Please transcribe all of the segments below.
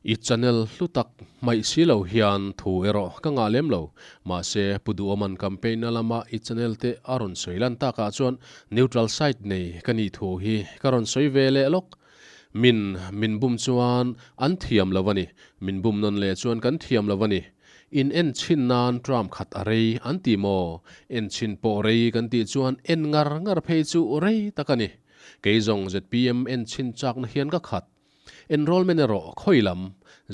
I channel hlu tak hmaih si lo hian thu erawh ka ngah lem lo. Mahse, Pu Duhawman campaign na lama i channel te a rawn sawi lan takah chuan neutral side nei ka nih thu hi ka rawn sawi ve leh lawk. Min min bum chuan an thiam lo a ni. Min bum nawn leh chuan kan thiam lo a ni. In en chhin nan tram khat a rei an ti maw? En chhin pawh rei kan tih chuan en ngar ngar phei chu rei tak a ni. Kei zawng zpm en chhin chakna hian ka khat. Enrollment erawh khawi lam?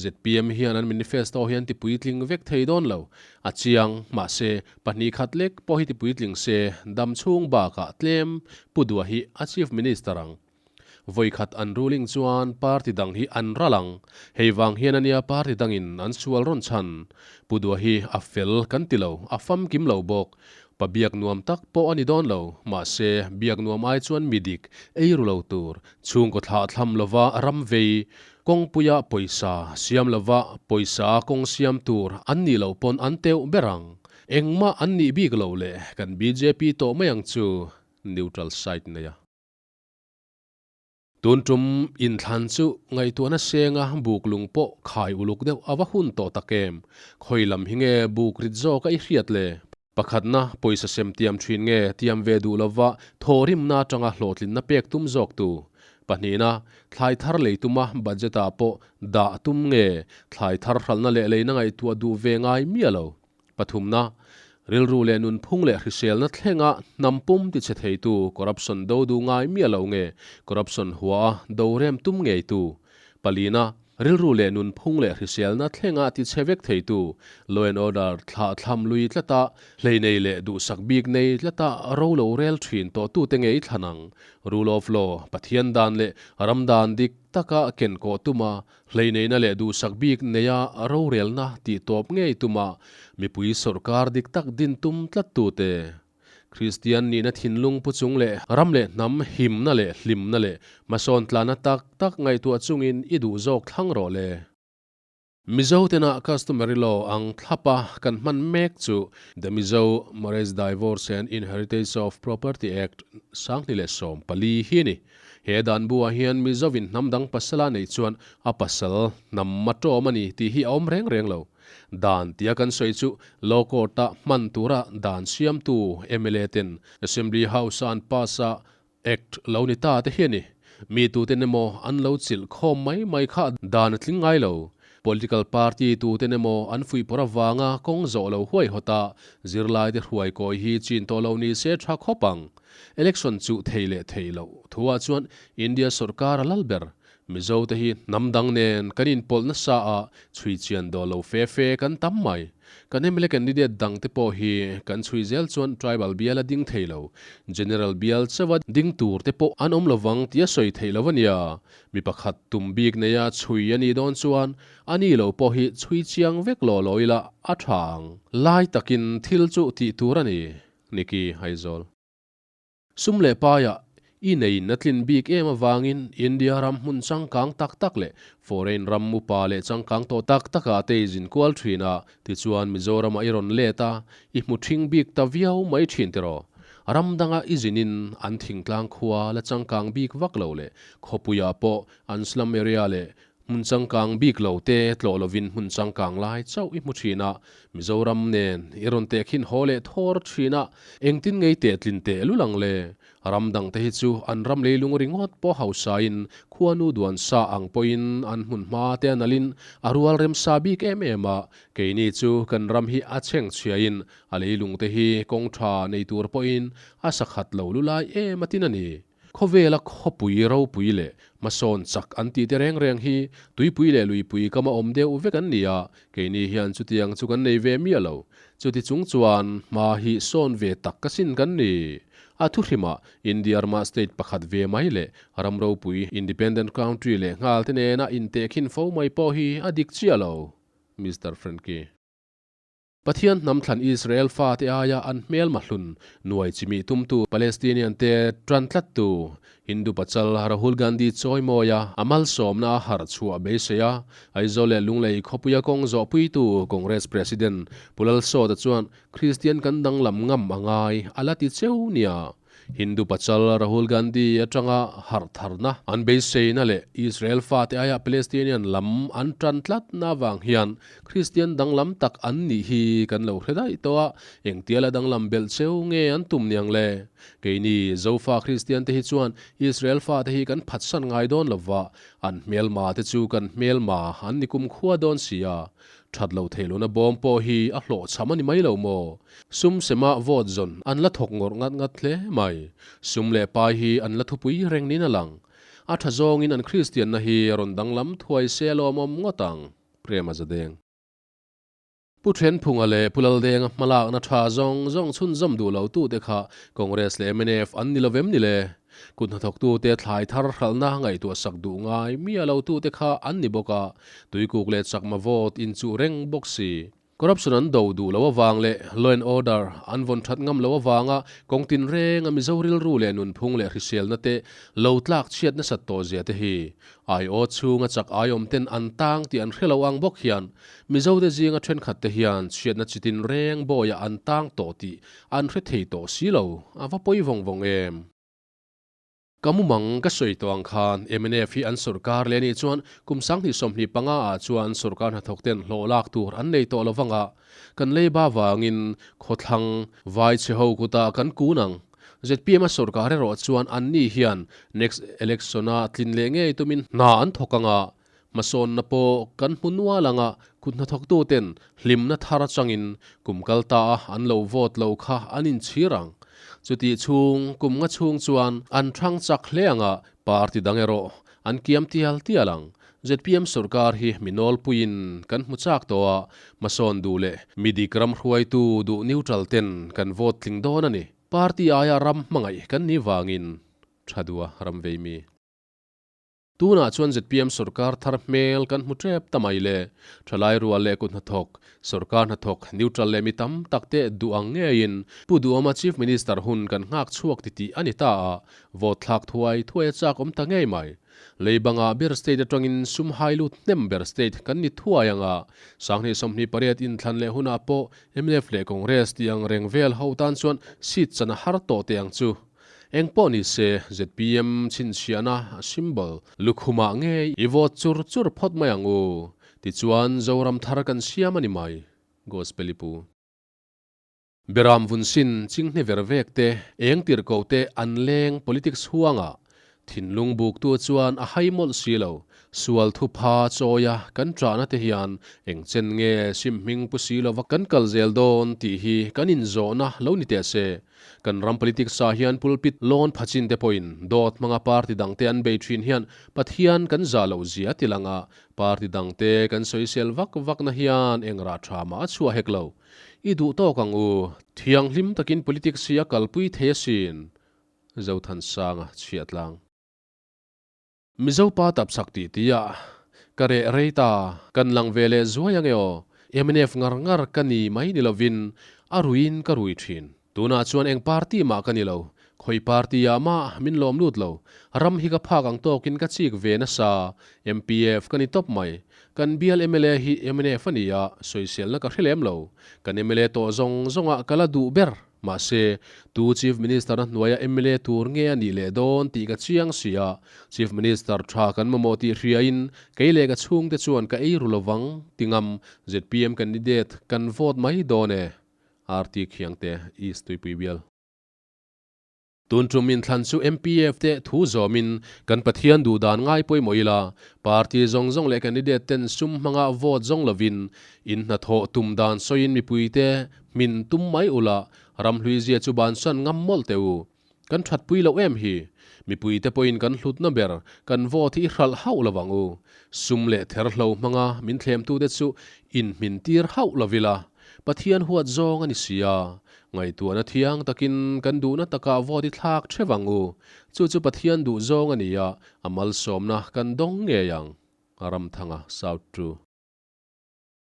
Zpm hian an manifesto hi an ti puitling vek thei dawn lo. A chiang, mahse, 2 khat lek pawh hi ti puitling se, dam chhung bakah tlem Pu Dua hi a Chief Minister ang. Vawi khat an ruling chuan party dang hi an ral ang. Hei vang hian ania party dangin an sual rawn chhan. Pu Dua hi a fel kan ti lo, a famkim lo bawk. Pa biak nuam tak pawh a ni dawn lo, mahse, biak nuam ai chuan mi dik, ei ru lo tur, chhungkaw thlah thlam lova ram vei, kawngpuia pawisa siam lova pawisa kawng siam tur an nih loh pawn an teuh ber ang. Engmah an nih bik loh leh kan bjp tawh mai ang chu, neutral side nei a. Tun tum inthlan chu ngaihtuahna senga buk lung pawh khai uluk deuh a va hun tawh tak em? Khawi lam hi nge buk rit zawk a i hriat le? Pakhatna, pawisa sem tiam thin nge tiam ve duh lova thawhrimna atanga hlawhtlinna pek tum zawk tu? Pahnihna, thlai thar lei tuma budget ah pawh dah tum nge thlai thar hralhna leh leina ngaihtuah duh ve ngai miah lo? Pathumna, rilru leh nunphung leh hriselna thlenga hnam pum tichhe theitu corruption do duh ngai miah lo nge corruption hua a do rem tum ngeitu? Palina, rilru leh nunphung leh hriselna thlenga tichhe vek theitu law and order thlah thlam lui tlata hleinei leh duhsak bik nei tlata ro lo rel thin tawhtute ngei thlan ang. Rule of law, Pathian dan leh ram dan dik taka kenkawh tuma Hleineihna leh duhsak bik neia rorelna tih tawp ngei tuma mipui sawrkar dik tak din tum tlattute, Kristian nihna thinlung pu chung leh ram leh hnam himna leh hlimna leh hmasawn tlana tak tak ngaihtuah chungin i duh zawk thlang rawh le. Mizo tena customary law ang thlapa kan hman mek chu The Mizo Marriage Divorce and Inheritance of Property Act 2014 hi a ni. He dan buah hian Mizovin hnam dang pasala neih chuan a pasal hnam a tawm a ni tih hi a awm reng reng lo. Dan tia kan sawi chu Law Court-a hman tura dan siamtu mla ten Assembly House-a an pass a Act lo ni ta te hi a ni. Mi tuten emaw an lo chilh khawm mai mai kha dan a tling ngai lo. Political party tuten emaw an fuihpawrh avanga kawng zawh lo huaihawt a zirlaite hruai kawi hi chin tawh lo ni se tha khawp ang. Election chuh thei leh thei loh thuah chuan India sawrkar a lal ber. Mizo te hi hnam dang nen kan inpawlh nasa a, chhui chian daw lo fe fe kan tam mai. Kan mla candidate dang te pawh hi kan chhui zel chuan tribal bial a ding thei lo. General bial chauha ding tur te pawh an awm lovang tih a sawi theih lo a nia. Mi pakhat tum bik neia chhui a nih dawn chuan a ni lo pawh hi chhui chiang vek law law ila a tha ang. Lai takin thil chu tih tur a ni. Niki Aizawl. Sum leh paiah i neiin a tlin bik em avangin India ram hmun changkang tak tak leh foreign ram upa leh changkang tawh tak takah te i zin kual thin a, tichuan Mizoramah i rawn let a, i hmu thing bik ta viau mai thin tiraw? Ram danga i zinin an thingtlang khua la changkang bik vak lo leh khawpuiah pawh an slum area leh Hmun changkang bik lo te tlawh lovin hmun changkang lai chauh i hmu thin a, Mizoram nen i rawn tehkhin haw leh thawr thin a, engtin ngei teh tlin teh lul ang le? Ram dang te hi chu an ram leilung ringawt pawh hausain khuanu duan sa ang pawhin an hmun hma te a nalhin a rual rem sa bik em em a, keini chu kan ram hi a chheng chhiain a leilung te hi kawng tha nei tur pawhin a sakhat lo lulai em a tin a ni. Khawvela khawpui ropui leh hmasawn chak an tih te reng reng hi tuipui leh luipui kama awm deuh vek an ni a, keini hian chutiang chu kan nei ve miah lo. Chuti chung chuan hma hi sawn ve tak ka sin kan ni. A thuhrimah India ramah state pakhat ve mai leh ram ropui independent country leh nghal te nena intehkhin fo mai pawh hi a dik chiah lo. Mister Frankie. Pathian hnam thlan Israel fate aia an hmelma hlun nuai chimih tumtu Palestinian te tan tlattu Hindu pachal Rahul Gandhi chawi mawia a malsawmna a harh chhuah beisei a, Aizawl leh Lunglei khawpuia kawng zawhpuitu Congress President Pu Lalsawta chuan Kristian kan danglam ngam a ngai a la ti cheu nia. Hindu pachal Rahul Gandhi atanga harh tharna an beiseina leh Israel fate aia Palestinian lam an tan tlatna avang hian Kristian danglam tak an nih hi kan lo hre daih tawh a, engtiala danglam belh cheu nge an tum niang le? Keini Zofa Kristian te hi chuan Israel fate hi kan phatsan ngai dawn lova, an hmelma te chu kan hmelma an ni kumkhua dawn si a, That lo thei lohna bawm pawh hi a hlawhchham a ni mai lo maw? Sum sema vote zawn an la thawk ngawrh ngat ngat hle mai. Sum leh pai hi an la thupui reng niin a lang. A tha zawngin an Kristianna hi rawn danglam thuai se a lawmawm ngawt ang. Prema Zadeng. Pu Thenphunga leh Pu Laldenga hmalakna tha zawng zawng chhunzawm duh lo tute kha Congress leh mnf an ni lovem ni le? Kut hnathawktute thlai thar hralhna ngaihtuah sak duh ngai miah lo tute kha an ni bawk a, tuikuk leh chakma vote inchuh reng bawk si. Corruption an do duh lo avang leh law and order an vawn that ngam lo avanga kawng tinrenga Mizo rilru leh nunphung leh hriselna te lo tlak chhiat nasat tawh zia te hi Aiawt chhunga chak aiawm ten an tang tih an hre lo ang bawk hian Mizote zinga thenkhat te hian chhiatna chi tinreng bawiah an tang tawh tih an hre thei tawh si lo, a va pawi vawng vawng em? Ka mumang ka sawi tawh ang khan mnf hi an sawrkar leh anih chuan kum 2025 ah chuan sawrkar hnathawk ten hlawh lak tur an nei tawh lo vanga kan leiba vangin khawthlang vai chhe ho kutah kan kun ang. Zpm a sawrkar erawh chuan anni hian next election a tlin leh ngei tumin hna an thawk anga Hmasawnna pawh kan hmu nual anga kut hnathawktuten hlimna thar atangin kum kal ta a an lo vote lo kha an inchhir ang. Chutih chhung kum nga chhung chuan an thang chak hle anga party dang erawh an kiam tial tial ang. Zpm sorkar hi mi nawlpuiin kan hmu chak tawh a, hmasawn duh leh mi dik ram hruaitu duh neutral ten kan vote tling dawn a ni. Party aia ram hmangaih kan nih vangin tha duh a ram vei mi. Tunah chuan zpm sorkar thar hmel kan hmu tep ta mai le. Thalai rual leh kut hnathawk, sorkar hnathawk, neutral leh mi tam tak te duh ang ngeiin Pu Duhawma Chief Minister hun kan nghak chhuak titih a ni ta a, vote thlak thuai thuai a chak awm ta ngei mai. Leibangah ber state atangin sum hai lut hnem ber state kan ni thuai ang a, 2028 inthlan leh hunah pawh mnf leh Congress tih ang reng vel ho tan chuan seat chan a har tawh teh ang chu. Eng pawh ni se, zpm chhinchhiahna, symbol, lukhumah ngei i vote chur chur phawt mai ang u. Tichuan, Zoram thar kan siam a ni mai. Gospel i pu. Beram vun sin, chinghne ver vek te, eng tirhkoh te an leng politics huangah Thinlung buktu chuan a hai mawlh si lo. Sual thupha chawia kan ṭahna te hian eng chen nge sim hming pu si lova kan kal zel dawn tih hi kan inzawhna lo ni teh se. Kan ram politics ah hian pulpit lawn phachin te pawhin dawt hmanga party dangte an bei ṭhin hian Pathian kan zah loh zia ti lang a, party dangte kan sawisel vak vakna hian eng rah ṭha mah a chhuah hek lo. I duh tawk ang u. Thianghlim takin politics hi a kalpui thei asin. Zothansanga chhiahtlang. Mizo pa tapchhak tih tih ah ka reh rei ta, kan lang ve leh zuai ange aw. Mnf ngar ngar ka ni mai ni lovin a ruiin ka rui thin. Tunah chuan eng party mah ka ni lo, khawi party ah mah min lawm lut lo. Ram hi ka phak ang tawkin ka chik ve nasa, MPF ka ni tawp mai. Kan bial mla hi mnf a ni a, sawiselna ka hre lem lo. Kan mla tawh zawng zawngah ka la duh ber. Mahse, tu Chief Minister a hnuaia mla tur nge a nih leh dawn tih ka chiang si a, Chief Minister tha kan mamawh tih hriain kei leh ka chhungte chuan ka ei ru lovang ti ngam zpm candidate kan vote mai dawn e. RT Khiangte, East Tuipui Bial. Tun tum inthlan chu MPF te thu zawmin kan Pathian duh dan ngai pawimawh ila, party zawng zawng leh candidate ten sum hmanga vote zawng lovin in hnathawh tum dan sawiin mipuite hmin tum mai ula, ramhlui zia chu bansan ngam mawlh teh u. Kan thatpui loh em hi? Mipuite pawhin kan hlutna ber kan vote hi i hralh hauh lo ang u. Sum leh therhlo hmanga min thlemtute chu inhmin tir hauh lovila, Pathian huat zawng a ni si a. Ngaihtuahna thiang takin kan duhna takah vote i thlak theuh ang u. Chu chu Pathian duh zawng a ni a, a malsawmna kan dawng ngei ang. Ramthanga South Two.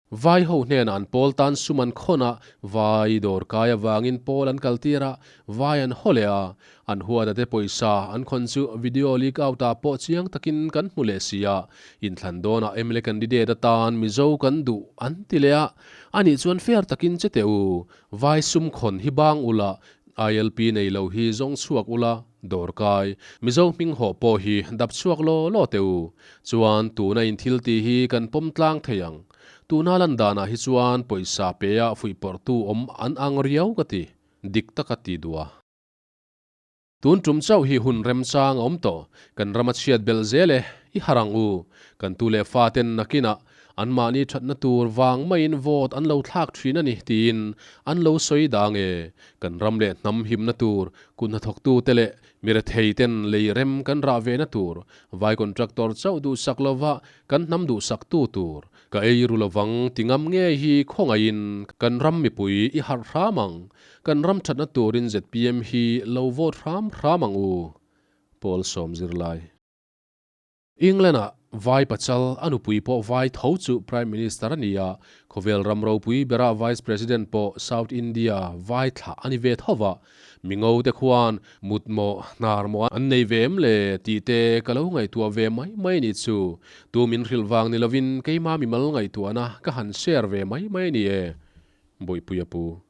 Vai ho hnenah an pawl tan sum an khawn a, vai dawr kai avangin pawl an kal tir a, vai an haw leh a. An huata te pawisa an khawn chu video leak out ah pawh chiang takin kan hmu leh si a. Inthlan dawnah mla candidate atan Mizo kan duh an ti leh a, anih chuan fair takin che teh u, vai sum khawn hi bang ula. ILP nei lo hi zawng chhuak ula, dawrkai, Mizo hming hawh pawh hi dap chhuak law law teh u. Chuan tuna in thil tih hi kan pawm tlang thei ang. Tuna lan danah hi chuan pawisa pe ah fuihpawrhtu awm an ang riau ka ti, dik taka ti duh a. Tun tum chauh hi hun remchang a awm tawh. Kan ram a chhiat belh zel e, i harh ang u. Kan tu leh fa ten nakinah anmahni thatna tur vang maiin vote an lo thlak thin a ni tiin an lo sawi dang e. Kan ram leh hnam himna tur, kut hnathawktu te leh mi rethei ten lei rem kan rah ve na tur, vai contractor chauh duhsak lova kan hnam duhsaktu tur, ka ei ru lovang ti ngam ngei hi khawngaihin kan ram mipui i harh hram ang. Kan ram thatna turin zpm hi lo vote hram hram ang u, Paul sawm zirlai. England-ah Vai pachal a nupui pawh vai tho chu Prime Minister a ni a, khawvel ram ropui berah Vice President pawh South India vai thlah a ni ve tho va, mingo te khuan mut maw hnar maw an nei ve em le tih te ka lo ngaihtuah ve mai mai ni chu. Tu min hrilh vang ni lovin keima mimal ngaihtuahna ka han share ve mai mai a ni e. Bawihpuia pu.